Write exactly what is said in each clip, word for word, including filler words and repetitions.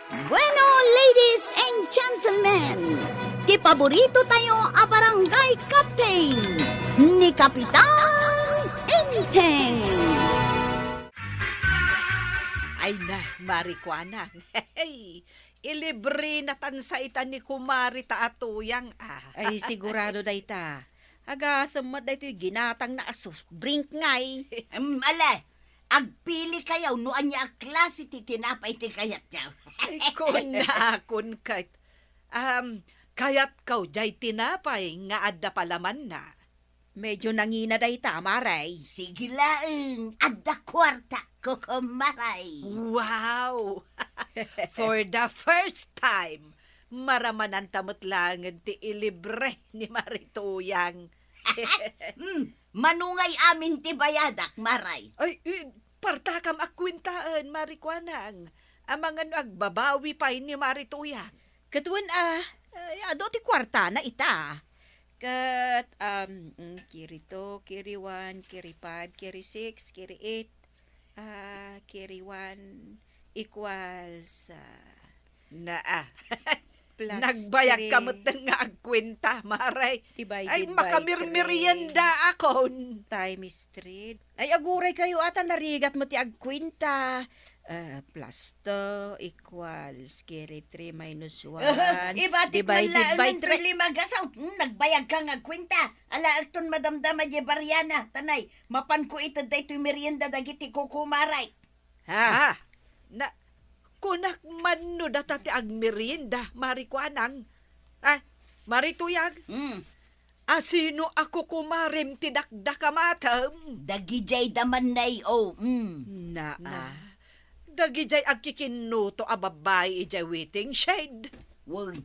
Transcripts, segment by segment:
Bueno, ladies and gentlemen, ti paborito tayo a barangay captain, ni Kapitan Enteng. Ay na, Mari Kuanang. Hey, ilibre na tan sa ita ni Kumari ta a Tuyang, ah. Ay, sigurado dayta. Agasem met daytoy ginatangna a soft drink ngay. Em, ala, agpili kayo no ania a klase ti tinapay ti kayatyo. Ay, kunakon ket, um, kayatko jay tinapay nga adda palamanna. Medyo nangina dayta, Mare. Sige laeng, adda kuarta, Kuko Mare. Wow! For the first time, maramananta met laengen ti ilibre ni Mari Tuyang. Hmm, mano ngay amin ti bayadak, Mare? Ay, eh, partakam a kuentaen, Mari Kuanang. Amangan no agbabawi pay ni Mari Tuyang. Ket wen a, ay, adu ti kuartana ita. Ket, um, mm, kiri two, kiri one, kiri five, kiri six, kiri eight, ah, kiri one equals, ah, Naa. plus Nagbayag ka three. Met nga agkuenta, Mare. Divided Ay, by makamirmerienda three. Akon. Times three. Ay, aguray kayo ata narigat met ti agkuenta. Ah, plus two equals kiri three minus one Ibatik man divided laeng by three. Lima gasaw. Hmm, nagbayag ka nga agkuenta. Ala, agton madamdama di Bariana. Tanay, mapan ko ited daytoy merienda dagiti Kuko Mare. Ha? Ha? Na, kunak man no data ti agmerienda, Mari Kuanang. Ah, Mari Tuyang. Hmm. Asino a kukumarem ti dakdakamatem? Dagijay da man nay, oh, mm. Naa. Na, dagijay agkikinnuto a babbai idiay waiting shed. Wen.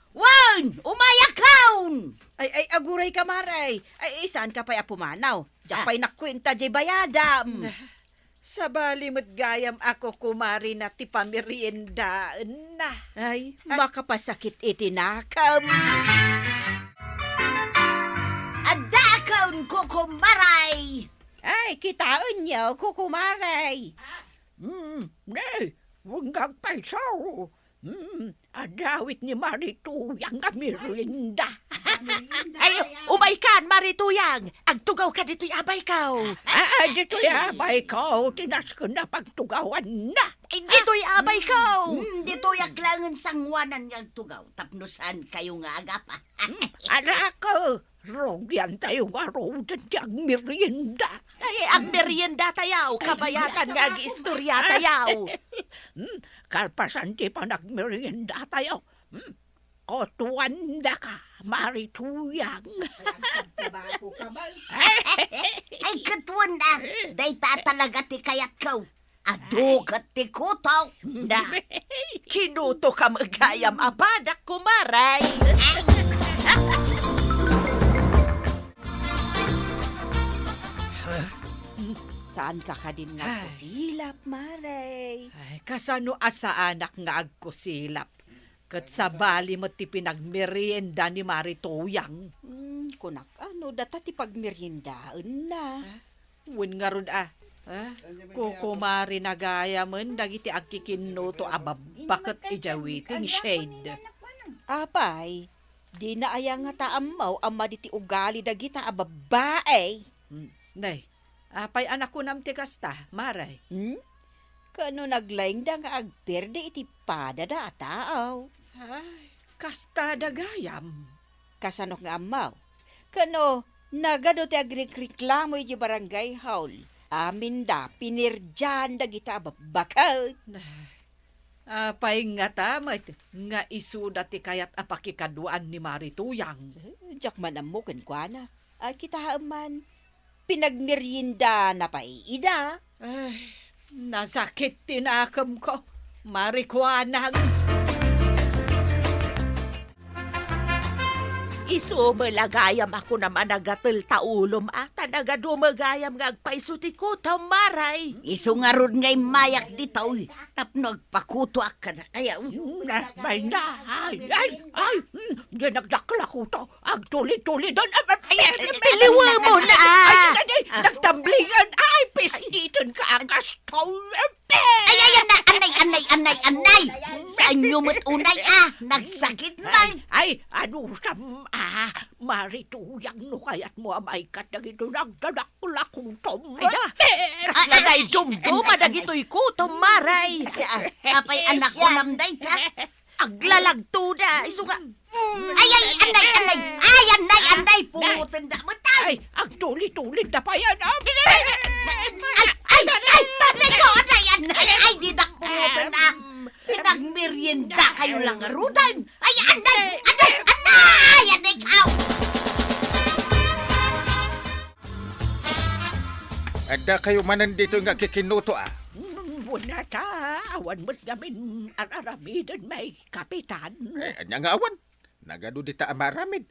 Wen! Umayakon! Ay, ay, aguray ka, Mare. Ay, saan ka pay a pumanaw? Diak Ah. pay nakuenta diay bayadam. Na, Sabali met gayam a kukumarena ti pameriendaenna. Ay, Ah. makapasakit iti nakam. Adda akon, Kuko Mare! Ay, kitaenyo, Kuko Mare. Mm, ne, wenggag pay sao. Hmm, adda awit ni Mari Tuyang nga merienda. Ay, umaykan, Mari Tuyang! Agtugawka ditoy abayko! Ah, ah, ditoy abayko, ti nasken a pagtugawanna. Ay, ditoy abayko! Hmm, ditoy ak laengen sangoanan nga agtugaw, tapno saan kayo nga agapa. Hmm, anak ko, Rugian tayo ngaruden ti agmerienda. Ay, agmerienda tayo, kabayatan nga agiistorya tayo. Hmm, kalpasan ti panagmerienda tayo. Hmm, kutuandaka, Mari Tuyang. Ay, agkabako ka ba? Ay, kutuan na. Dayta talaga ti kayatko. Adu ket ti kuto. Na, kinuto ka met gayam a badak, kumare. Saan ka kadin nga Ay. agkusilap, mare? Ay, kasano a saanak nga agkusilap? Ket sabali met ti pinagmerienda ni Mari Tuyang. Hmm, kunak, ano data ti pagmeriendaenna? Ah? Wen ngarud a, ah, kukumarena gayamen dagiti agkikinnuto a babbaket idiay waiting shed. Apay, dina aya ngata ammo a madi ti ugali dagita a babbai? Hmm, nay, apay a nakunam ti kasta, mare? Hmm? Kano naglaingda nga agperdi iti padada a tao? Ay, kastada gayam. Kasanok nga ammo? Kano, nagadu ti agrikriklamo iti barangay hall. Aminda, pinirdian dagita a babbaket. Apay ngata met nga isuda ti kayat a pakikaduaan ni Mari Tuyang? Eh, diak man ammo kenkuana. Ay, kitaem man. Pinagmeriendana pay ida. Ay, nasakit ti nakemko, Mari Kuanang. Isu met la gayam a kunam a nagatel ta ulom a, ta nagadu met gayam nga agpayso ti kutom, mare. Isu ngarud nga immayak ditoy tapno agpakutoak kadakayo. Na, bay na, ay, ay, ay, mm, dinagdakkel a kuto. Agtuli-tuli don. Ay, ay, ay, ay, ay, piliwemon, ay, ah. Ay, ay, ay, nagtambligan. Ay, pisngiten ka, ang gastaw. Ay, ay, anay, anay, anay, anay, anay! Saanyo met unay, ah! Nagsakit man! Ay, ay, ano sam, ah, Mari Tuyang, no kayatmo a maikkat dagito nagdadakkel a kutom. Ay, da! Kasla daytoy dumduma dagitoy kutom, Mari! Apay, anak ko, namday ka? Aglalagto da, isu nga. Ay, ay, anay, anay! Ay, anay, anay! Putenda met, ay! Ay, agtuli-tuli da pa yan, ah! Ay, ay, ay, ay, patay ko! Anay, anay! Ay, didak putenda! Pinagmerienda kayo lang, arudan! Ay, anay! Anay! Anay! Anay ka! Adda kayo manen ditoy nga kikinuto, ah? Mm, wen ta, awan met ngamin ar-aramiden, may kapitan. Eh, ania nga awan? Nagadu dita a maaramid.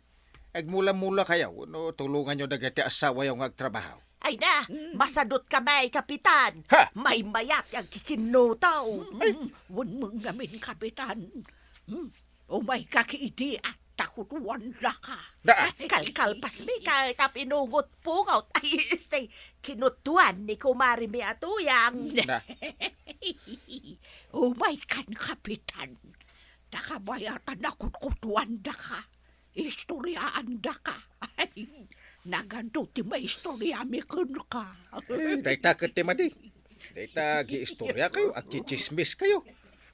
Agmula-mula kayo, no, tulonganyo dagiti asawayo nga agtrabaho. Ay na, mm, masadot ka may, kapitan. Ha? Maymayat ti agkikinuto. Mm, wen met ngamin, kapitan. Hmm? Umayka ketdi, ah, ta kutuandaka. Na, ah. Kalkalpasmi ka, ta pinungot-pungot. Ay, este, kinutuan ni kumarimi a Tuyang. Na. Umaykan, kapitan. Ta kabayatan a kutkutuandaka. Istoriaandaka. Ay, nagadu ti maistoriami kenka. Eh, dayta ket ti madi. Dayta agiistoria kayo, agtsitsismis kayo.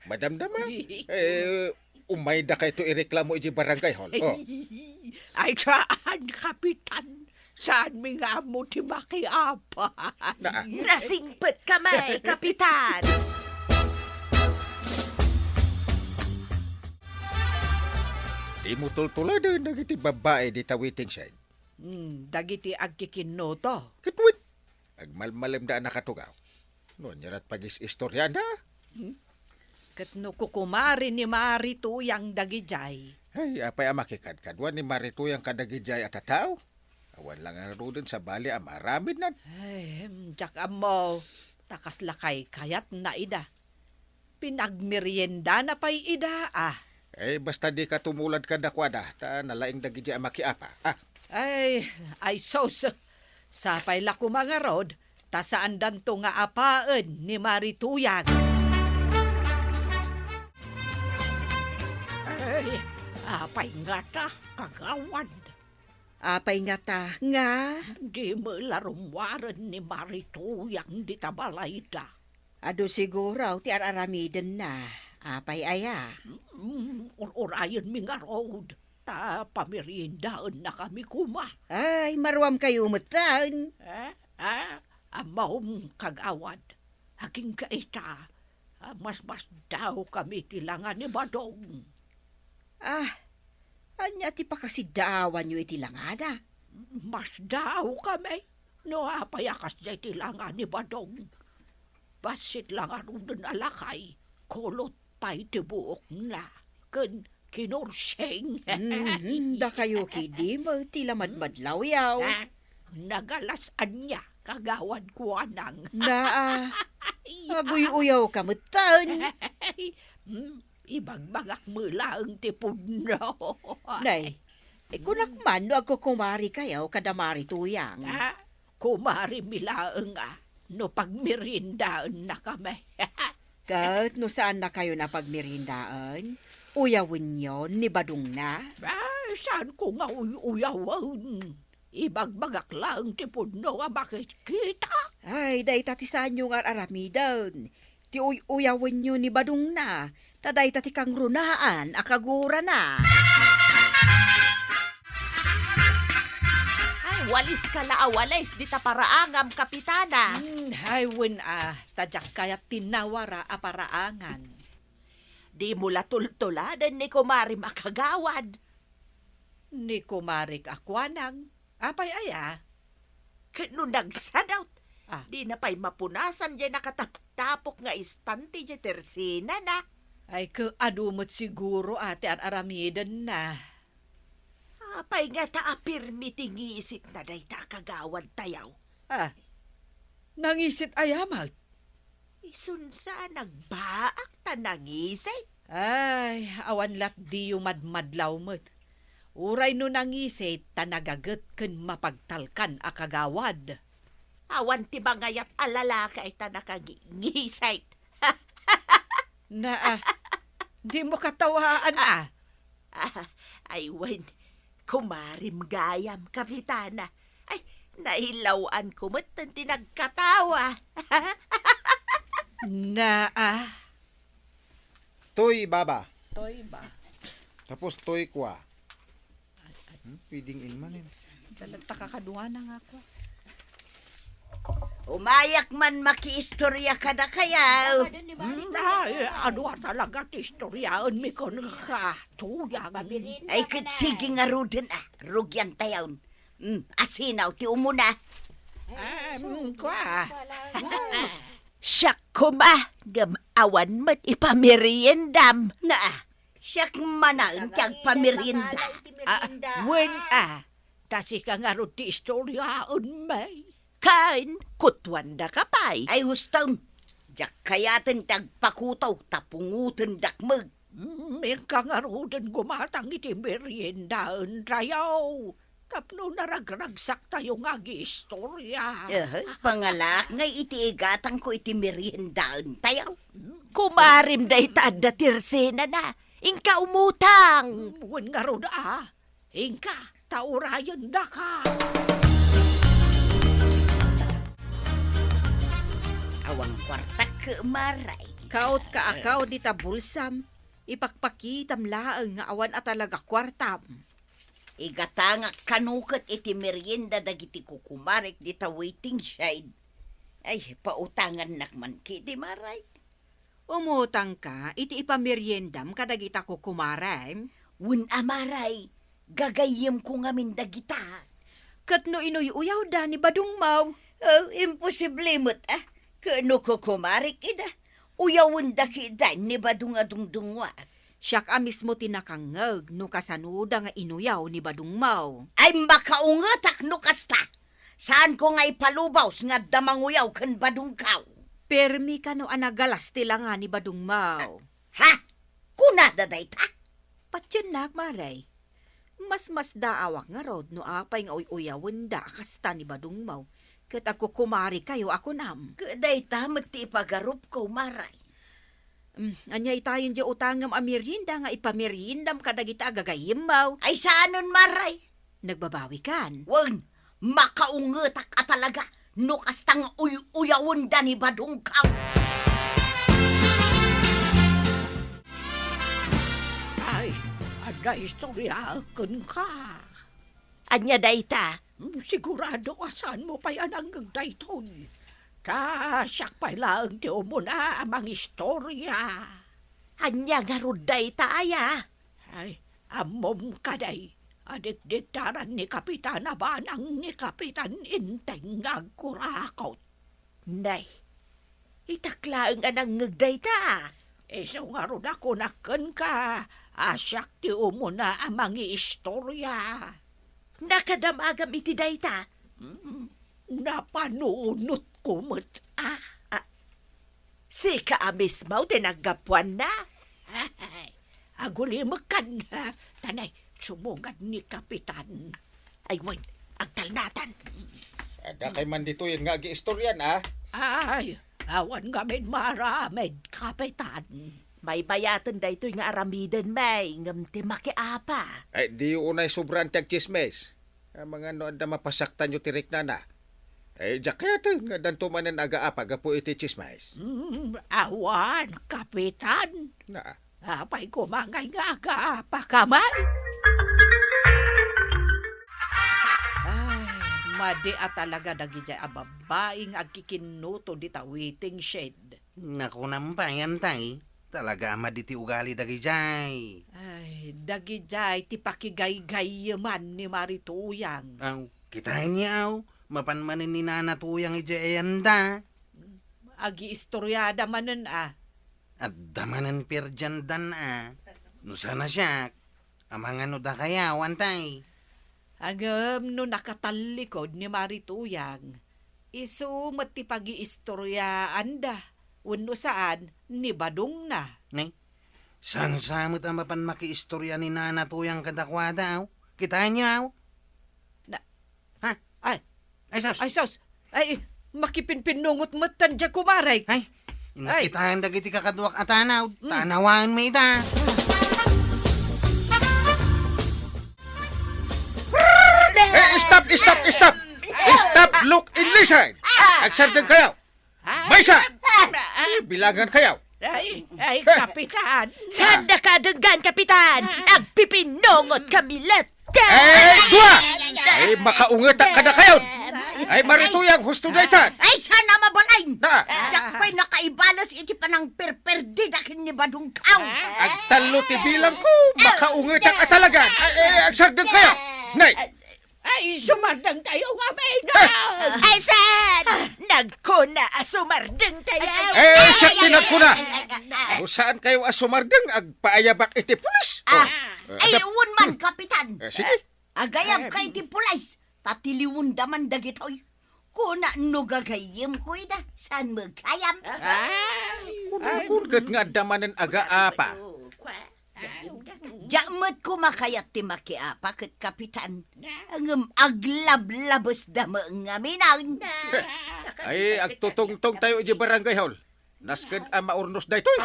Madamdama. Eh, umayda kayto ireklamo iti barangay hall. Oh. Ay, saan, kapitan? Saanmi nga ammo ti makiapay? Na, ah. Nasingpet ka may, kapitan! Dimo tultuladen dagiti babbai dita waiting shed. Hmm, dagiti agkikinnuto. Ket wen, agmalmalemda a nakatugaw. No, ania rat pagis-istorianda? Hmm? Ket no kukumari ni Mari Tuyang dagidiay. Ay, apay a makikadkadua ni Mari Tuyang kadagijay a tattao? Awan la ngaruden sabali a maaramidnan. Ay, em, diak ammo, ta kasla kaykayatna ida. Pinagmeriendana pay ida, ah. Eh, basta dika tumulad kadakuada, ta nalaing dagidiay a makiapa. Ah. Ay, ay sus. Sapay la koma ngarud, ta saandanto nga apaen ni Mari Tuyang. Ay, apay ngata, kagawad? Apay ngata nga? Dimo la rummuaren ni Mari Tuyang dita balayda. Adu siguro ti ar-aramidenna. Apay aya? Mm, ur-urayenmi ngarud, ta pameriendaennakami koma. Ay, maruamkayo metten. Eh? Eh? Ammom, kagawad. Agingga ita, a, masmasdaawkami iti langa ni Badong. Ah, ania ti pakasidaawanyo iti langada? Masdaawkami no apay a kasdiay ti langa ni Badong. Bassit la ngaruden a lakay, kulot pay ti buokna, ken kinursing. Mhm, dakayo ketdi met ti la madmadlawyaw. Ah, nagalas ania, kagawad kuanang. Naa, aguy-uyawka metten. Hmm, ibagbagak met laeng ti pudno. Nay, ikunak man no agkukumarikayo kada Mari Tuyang. Ah, kumarimi laeng a no pagmeriendaennakami. Ket no saannakayon a pagmeriendaen, uyawenyon ni Badongna? Ay, saanko nga uy-uyawen. Ibagbagak laeng ti pudno a makitkitak. Ay, dayta ti saanyo nga ar-aramiden. Ti uy-uyawenyo ni Badongna, ta dayta ti kangrunaan a kagurana. Ay, waliska la a walis dita paraangam, Kapitana. Hmm, ay, wen a, ta diak kayat ti nawara a paraangan. Dimo la tultuladen ni kumarim a kagawad. Ni kumarik a kuanang, apay aya? Ket no nagsadut, ah, dina pay mapunasan diay nakataptapok nga istante diay tersenana. Ay, ket adu met siguro a ti ar-aramidenna. Apay ngata a pirmi ti ngisitna dayta a kagawadtayo? Ah, nangisit aya met? Isunsa a nagbaak ta nangisit? Ay, awan lat diyo madmadlaw met. Uray no nangisit ta nagaget ken mapagtalkan a kagawad. Awan ti mangayat a lalaki ta nakangi-, ngisit. Na, ah, dimo katawaan, ah. Ah, ay, wen, kumarim gayam, Kapitana. Ay, nailaw-anko met ti nagkatawa. Na, ah. Toy baba. Toy ba? Tapos toy kwa. Hmm, pwedeng in manen. Talaga, kakaduana nga ako. Umayak man makiistorya kadakayo. Hmm, ay, adu a talaga ti istoryaenmi kenka, Tuyang. Ay, ket sige ngaruden, ah. Rugian tayon. Hmm, asinaw ti umuna. Em, kwa. Siak koma, ngem awan met ipameriendam. Na, siak manen ti agpamerienda. Ah, wen, ah, ta sika ngarud ti istoryaenmi. Ken, kutuandaka pay. Ay, huston. Diak kayaten ti agpakuto, ta pungotendak met. Mm, inka ngaruden gumatang iti meriendaentayo. Tapno naragragsaktayo nga agiistorya. Eh, pangalaak nga iti igatangko iti meriendaentayo. Kumarim dayta adda ti ersenana. Inka umutang. Mm, wen ngarud, ah. Inka, ta urayendaka. Awan kuartak, Maray. Kaot ka, akaw, dita bulsam. Ipakpakitam laeng nga awan a talaga kuartam. Igatangak kano ket iti merienda dagiti kukumarek dita waiting shed. Ay, pautangannak man ketdi, Maray. Umutangka iti ipameriendam kadagita kukumarem? Wen a, Maray, gagayyemko ngamin dagita. Ket no inuy-uyawda ni Badong Maw? Oh, imposible met, ah. Ket no kukumarek ida, uyawenda ketdi ni Badong a dungdungngoak. Siak a mismo ti nakangngeg no kasanoda nga inuyaw ni Badong Maw. Ay, makaungetak no kasta! Saanko nga ipalubos nga adda manguyaw ken Badong Kaw. Permi kano a nagalas ti langa ni Badong Maw. Ha? Kunada dayta? Patiennak, Maray. Masmasdaawak ngarud no apay nga uy-uyawenda a kasta ni Badong Maw, ket agkukumarekayo a kunam. Ket dayta met ti ipagarupko, Maray. Mm, ania itayen diay utangem a merienda nga ipameriendam kadagita a gagayyemmo? Ay, saanen, Maray. Nagbabawikan. Wen, makaungetak a talaga no kasta nga uy-uyawenda ni Badong Kaw. Ay, adda istorya kenka. Ania dayta? Hmm, sigurado a saanmo pay a nangngeg daytoy. Ta siak pay laeng ti umuna a mangistorya. Ania ngarud dayta aya? Ay, ammom kadi a dikdiktaran ni Kapitan Abanang ni Kapitan Enteng nga agkurakot. Nay, itak laeng a nangngeg dayta. Isu ngarud a kunak kenka a siak ti umuna a mangiistorya. Nakadamagam iti dayta? Mm, napanunotko met, a. A, sika a mismo ti naggapuanna? Agulimekkan, a, ta nay, sumungad ni Kapitan. Ay, wen, agtalnatan. Adda kay man ditoyen nga agiistorian, a? Ay, awan ngamin maaramid, Kapitan. Maybayaten daytoy nga aramiden, may, ngem ti makiapa. Ay, diyo unay sobraan ti agtsismis. Amangan no adda mapasaktanyo ti riknana. Ay, diak kayaten nga addanto manen agaapa gapu iti tsismis. Mm, awan, Kapitan. Na, Apay koma ngay nga agaapakami? Ay, madi a talaga dagidiay a babbai nga agkikinnuto dita waiting shed. Nakunam pay, Antay, talaga a madi ti ugali dagidiay. Ay, dagidiay ti pakigaygayeman ni Mari Tuyang. Aw, kitaenyo, aw, mapan manen ni Nana Tuyang idiay ayanda. Agiistoriada manen a. Adda manen perdiandan a. No saan a siak, amangan no dakayo, Antay. Ngem no nakatallikud ni Mari Tuyang, isu met ti pagiistoriaanda, wenno saan, ni badongna. Ne? Saan sa met a mapan makiistoria ni Nana Tuyang kadakuada, aw? Kitaenyo, aw? Na, Ha? Ay. Ay, sus. Ay, sus. Ay, makipinpinnungot metten diay kumarek. Ay, Ay. Nakitaen dagiti kakaduak a tanaw, mm, tanawan mi ita. Eh, stop, stop, stop! Stop, look, and listen! Agsardeng kayo! Ay, maysa! Ay, ay, bilangan kayo! Ay, ay, Kapitan. Saan da ka denggan, Kapitan? Agpipinungot kami latta. Eh, dua! Ay, makaungetak kada kayon! Ay, Marituyang, husto daytan! Ay, sana mabalay! Na! Diak pay nakaibalas iti panangperperdi da ken ni Badong Kao. Agtallo ti bilang ko, makaungetak a talagan! Ay, ay, agsardeng kayo! Nay! Ay, sumardeng tayo, amin! Ay, saan? Nagkuna a sumardeng tayo! Eh, siak ti nagkuna! No saan kayo a sumardeng, agpaayabak iti pulis! Ah, oh. Ay, wen man, Kapitan! Eh, sige. Agayab ka iti pulis, ta tiliwenda man dagitoy. Kuna no gagayyem ko ida, saan mo gayam? Ay, kun, kun ket nga adda manen agaapa. Diak met koma kayat ti makiapa ket Kapitan. Ngem aglablabesda met ngamin. Ay, agtutungtong tayo iti barangay hall. Nasken a maurnos daytoy.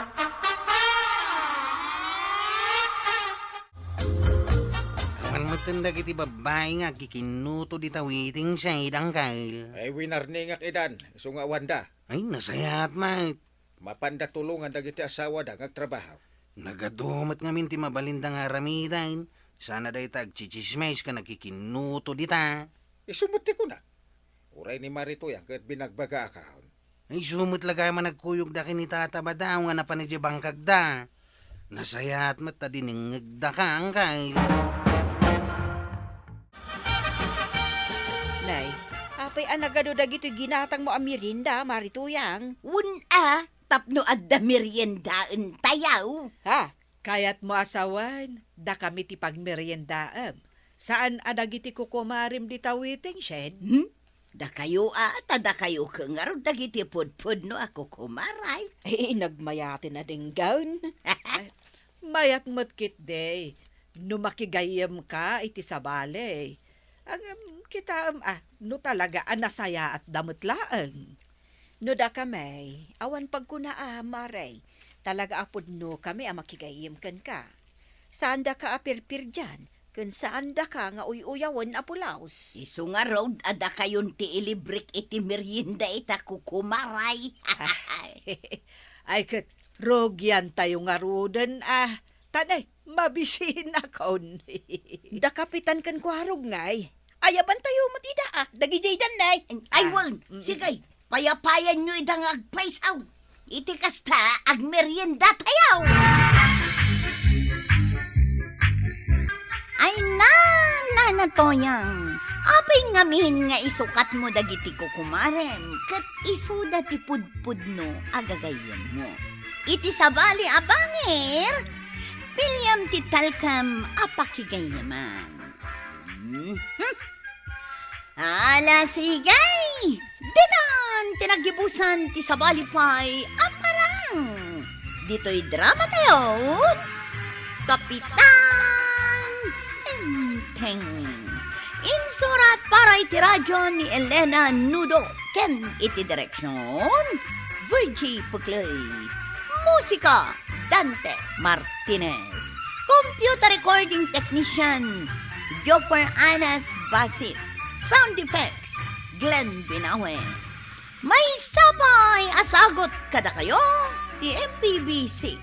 Awan metten dagiti babbai nga agkikinnuto dita waiting shed, Angkel. Ay, winarningak idan, isu nga awanda. Ay, nasayaat met. Mapanda tulongan dagiti asawada nga agtrabaho. Nagadu met ngamin ti mabalinda nga aramiden. Sana dayta agchichismis ken agkikinnuto dita. Isu met ti kunak. Uray ni Maritoy a ket binagbagaakon. Ay, isu met la gayam a nagkuyogda ken ni Tata Badao nga napan idiay bangkagda. Nasayaat met ta dinengngegdaka, Angkel. Nay, apay a nagadu dagitoy ginatangmo a merienda, Marituyang? Wen a, tapno adda meriendaentayo. Ha? Kayatmo a sawen, dakami ti pagmeriendaem. Saan a dagiti kukumarem dita waiting shed? Hmm? Dakayo a, ta dakayo ket ngarud dagiti pudpudno a kukumaray. Ay, nagmayaten a denggen. Mayat met ketdi, no makigayyemka iti sabali. Ngem, kitaem a, no talaga a nasayaatda met laeng. No dakami, awan pagkunaam, Mare. Talaga a pudnokami a makigayyem kenka. Saandaka a pirpirdian, ken saandaka nga uy-uyawen a pulaos. Isu ngarud a dakayon ti ilibrek iti merienda ita kukumaray. Ay ket, rugiantayo ngaruden a. Tan, ay, mabisinakon. Da Kapitan ken Kuarog ngay. Ayabantayo met ida, a, dagidiay danay. Ay, wen, sige, payapayanyo ida nga agpayso. Iti kasta, agmeriendatayo. Ay, na, Nana Toyang, apay ngamin nga isukatmo dagiti kukumarem, ket isuda ti pudpudno a gagayyemmo. Iti sabali a bangir, piliam ti talkem a pakigayyeman. Mhm. Ala, sige! Ditan ti naggibusan ti sabali pay a parang. Ditoy drama tayo, Kapitan Enteng. Insurat para iti radyo ni Elena Nudo ken iti direksyon, Virgie Puclay. Musika, Dante Martinez. Computer recording technician, Joffer Anas Basit. Sound effects, Glenn Binawe. Maysa pay a sagut kadakayo ti M P B C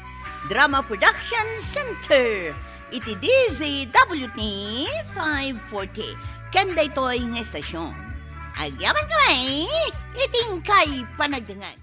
Drama Production Center iti D Z W T five forty. Ken daytoy nga estasyon, agyamankami iti inkay panagdangan.